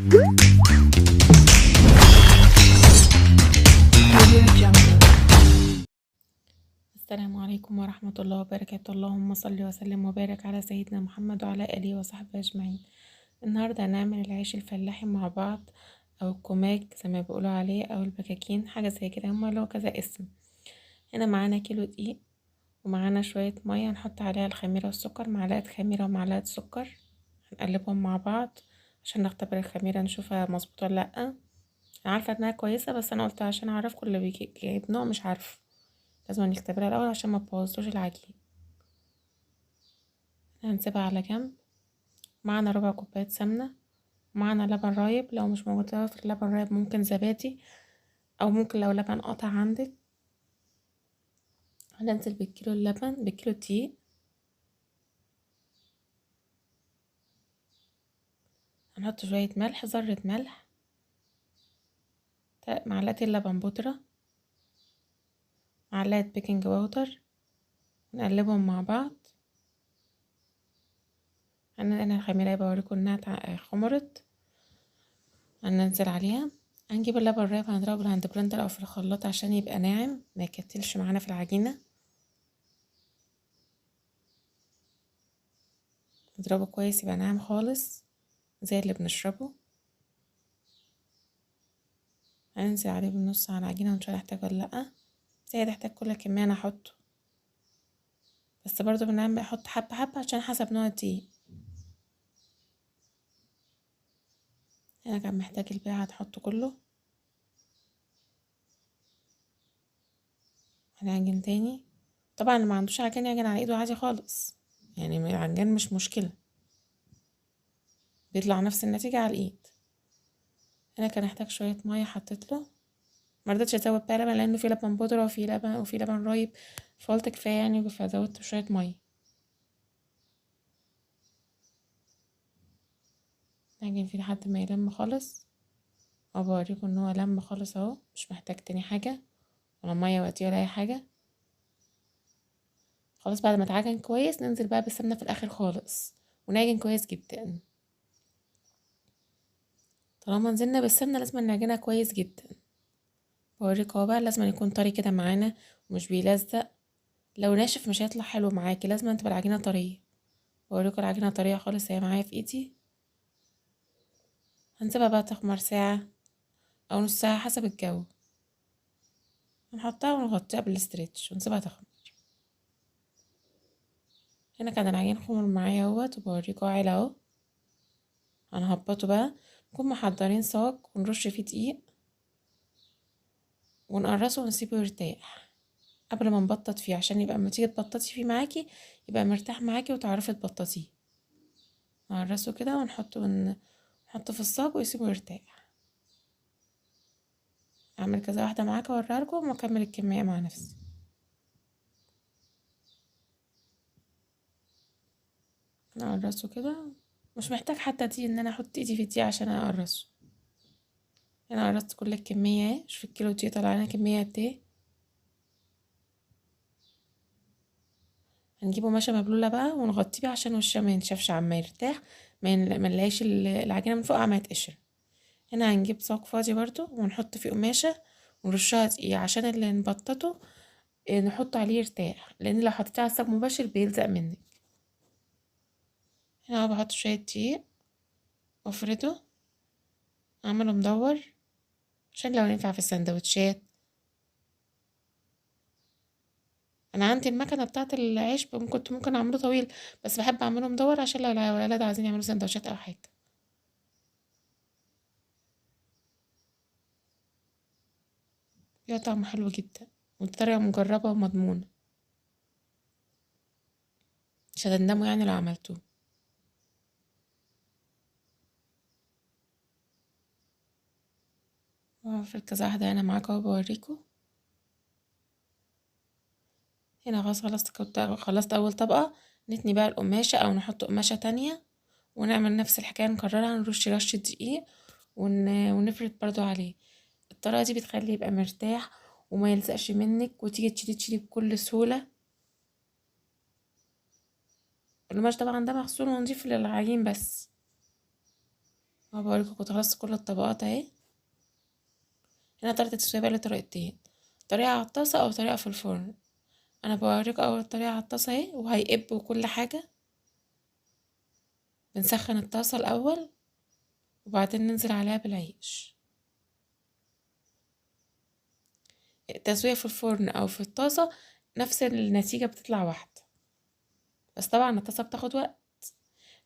Audio Jungle. السلام عليكم ورحمة الله وبركاته. اللهم صل وسلم وبارك على سيدنا محمد وعلى آله وصحبه أجمعين. النهاردة هنعمل العيش الفلاحي مع بعض، أو الكوماج زي ما بيقولوا عليه، أو البكاكين، حاجة زي كده، هما له كذا اسم. هنا معانا كيلو دقيق ومعانا شوية مية هنحط عليها الخميرة والسكر، معلقة خميرة ومعلقة سكر، هنقلبهم مع بعض عشان نختبر الخميرة نشوفها مظبوطة ولا لأ. أنا عارفة إنها كويسة، بس أنا قلت عشان أعرفكم اللي جايب نوع مش عارفة، لازم نختبرها الأول عشان ما تبوظلوش العجين. هنسيبها على جنب. معانا ربع كوباية سمنة، معانا لبن رايب، لو مش موجود في اللبن رايب ممكن زبادي، أو ممكن لو لبن قطع عندك. هننزل بالكيلو اللبن، بالكيلو دقيق، هنحط شوية ملح، ذرة ملح، معلقتين لبن بودرة، معلقة baking powder، نقلبهم مع بعض. انا الخميرة بوريكم انها خمرت، هننزل عليها. هنجيب اللبن الرايب هنضربه بال hand blender او في الخلاط عشان يبقى ناعم ما يكتلش معانا في العجينة. نضربه كويس يبقى ناعم خالص زي اللي بنشربه. هننزل عليه بالنص على العجينة ونشوف هنحتاج ولا لأ. زي ده هحتاج كل كمية انا احطه، بس برضو بنعمل احط حبة حبة عشان حسب نوع الدقيق. هنا كان محتاج الباقي هتحطه كله. هنعجن تاني. طبعا اللي ما عندوش عجان يعجن على ايده عادي خالص، العجان مش مشكلة، بيطلع نفس النتيجة على الايد. هنا كان محتاج شوية مية حطيت له، ما رضيتش ازود بقى لبن لانه في لبن بودرة وفي لبن رايب، فقلت كفاية فزودت شوية مية. نعجن فيه لحد ما يلم خالص، وبوريكم ان هو لم خالص اهو، مش محتاج تاني حاجة ولا مية وقتي ولا اي حاجة. خلاص بعد ما اتعجن كويس ننزل بقى بالسمنة في الاخر خالص ونعجن كويس جدا. طالما نزلنا بالسمنة لازم نعجنها كويس جدا. بوريكم اهو بقى لازم يكون طري كده معانا ومش بيلزق، لو ناشف مش هيطلع حلو معاكي، لازم تبقى العجينة طرية. بوريكم العجينة طرية خالص اهي معايا في ايدي. هنسيبها بقى تخمر ساعة او نص ساعة حسب الجو، هنحطها ونغطيها بالاسترتش ونسيبها تخمر. هنا كان العجين خمر معايا اهوت، وبوريكم عيله اهو. هنهبطه بقى، نكون محضرين صاج ونرش فيه دقيق ونقرصه ونسيبه يرتاح قبل ما نبطط فيه، عشان يبقى اما تيجي تبططي فيه معاكي يبقى مرتاح معاكي وتعرفي تبططيه. نقرصه كده ونحطه في الصاج ويسيبه يرتاح. اعمل كذا واحده معاكم واوريها لكم واكمل الكميه مع نفسي. نقرصه كده، مش محتاج حتى دي ان انا احط ايدي في دي عشان اقرصه. انا قرصت كل الكميه اهي، شوف الكيلو دي طلع لنا كميه قد ايه. هنجيبه قماشه مبلوله بقى ونغطيه بيه عشان وشها ما ينشفش عما يرتاح، ما نلاقيش العجينه من فوق عما يتقشر. هنا هنجيب صاج فاضي برضو ونحط فيه قماشه ونرشها دقيق عشان اللي نبططه نحطه عليه يرتاح، لان لو حطيتيه على الصاج مباشر بيلزق منك. هنا اهو بحط شويه دقيق وافرده، اعمله مدور عشان لو ينفع في السندوتشات. انا عندي المكنه بتاعه العيش كنت ممكن اعمله طويل، بس بحب اعمله مدور عشان لو الولاد عايزين يعملوا سندوتشات او حاجه. ليها طعم حلو جدا وطريقه مجربه ومضمونه، مش هتندموا لو عملتوه. وهفرد كذا واحده هنا معاكم اهو بوريكم. هنا خلاص خلصت اول طبقه. نتني بقى القماشه او نحط قماشه تانية ونعمل نفس الحكايه، نكررها، نرش رشه دقيق ونفرد برضو عليه. الطريقه دي بتخليه يبقى مرتاح وما يلزقش منك، وتيجي تشيلي بكل سهوله. القماش طبعا ده مغسول ونضيف للعجين بس. اهو بوريكم كنت خلصت كل الطبقات اهي. هنا طريقة التسوية بقى لي طريقتين، طريقة على الطاسة او طريقة في الفرن. انا بوريكم اول طريقة على الطاسة اهي، وهيقب وكل حاجة. بنسخن الطاسة الاول وبعدين ننزل عليها بالعيش. التسوية في الفرن او في الطاسة نفس النتيجة، بتطلع واحدة، بس طبعا الطاسة بتاخد وقت.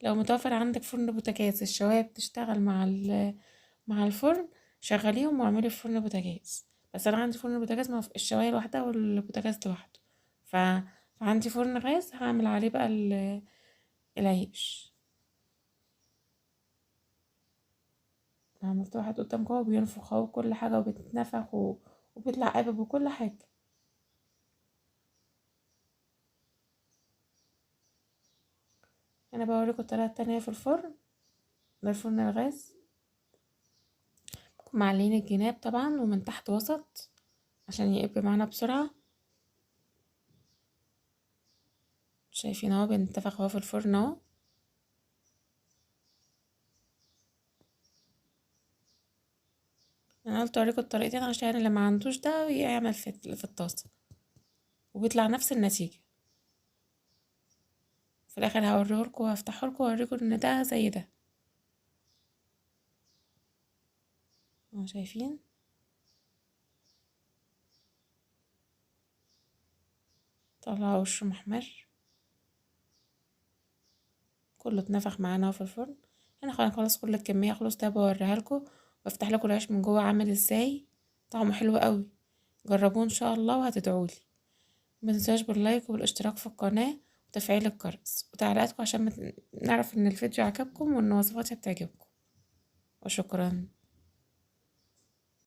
لو متوفر عندك فرن بوتاجاز، الشواية بتشتغل مع الفرن، شغليهم واعملي في فرن بوتاجاز. بس انا عندي فرن بوتاجاز ما الشواية لوحدها والبوتاجاز لوحده، فعندي فرن غاز هعمل عليه بقى العيش. عملت واحد قدامكم اهو بينفخ اهو كل حاجة وبيتنفخ وبيطلع قابب وكل حاجة. انا بوريكم الطريقة التانية في الفرن، ده الفرن الغاز، معلين الجناب طبعا ومن تحت وسط عشان يقب معانا بسرعة. شايفين اهو بينتفخ اهو في الفرن اهو. انا قلت اوريكم الطريقتين عشان اللي ما عندوش ده يعمل في الطاسة وبيطلع نفس النتيجة. في الاخر هوريهولكوا وهفتحهولكوا واوريكوا ان ده زي ده اهو. شايفين؟ طلع وشه محمر، كله اتنفخ معانا اهو في الفرن. انا خلاص كل الكمية خلصت، بوريها لكم وافتح لكم العيش من جوه عامل ازاي، طعمه حلو قوي. جربوه ان شاء الله وهتدعولي. ما تنساش باللايك والاشتراك في القناة وتفعيل الجرس وتعليقاتكم عشان نعرف ان الفيديو عجبكم وان وصفاتي بتعجبكم. وشكرا.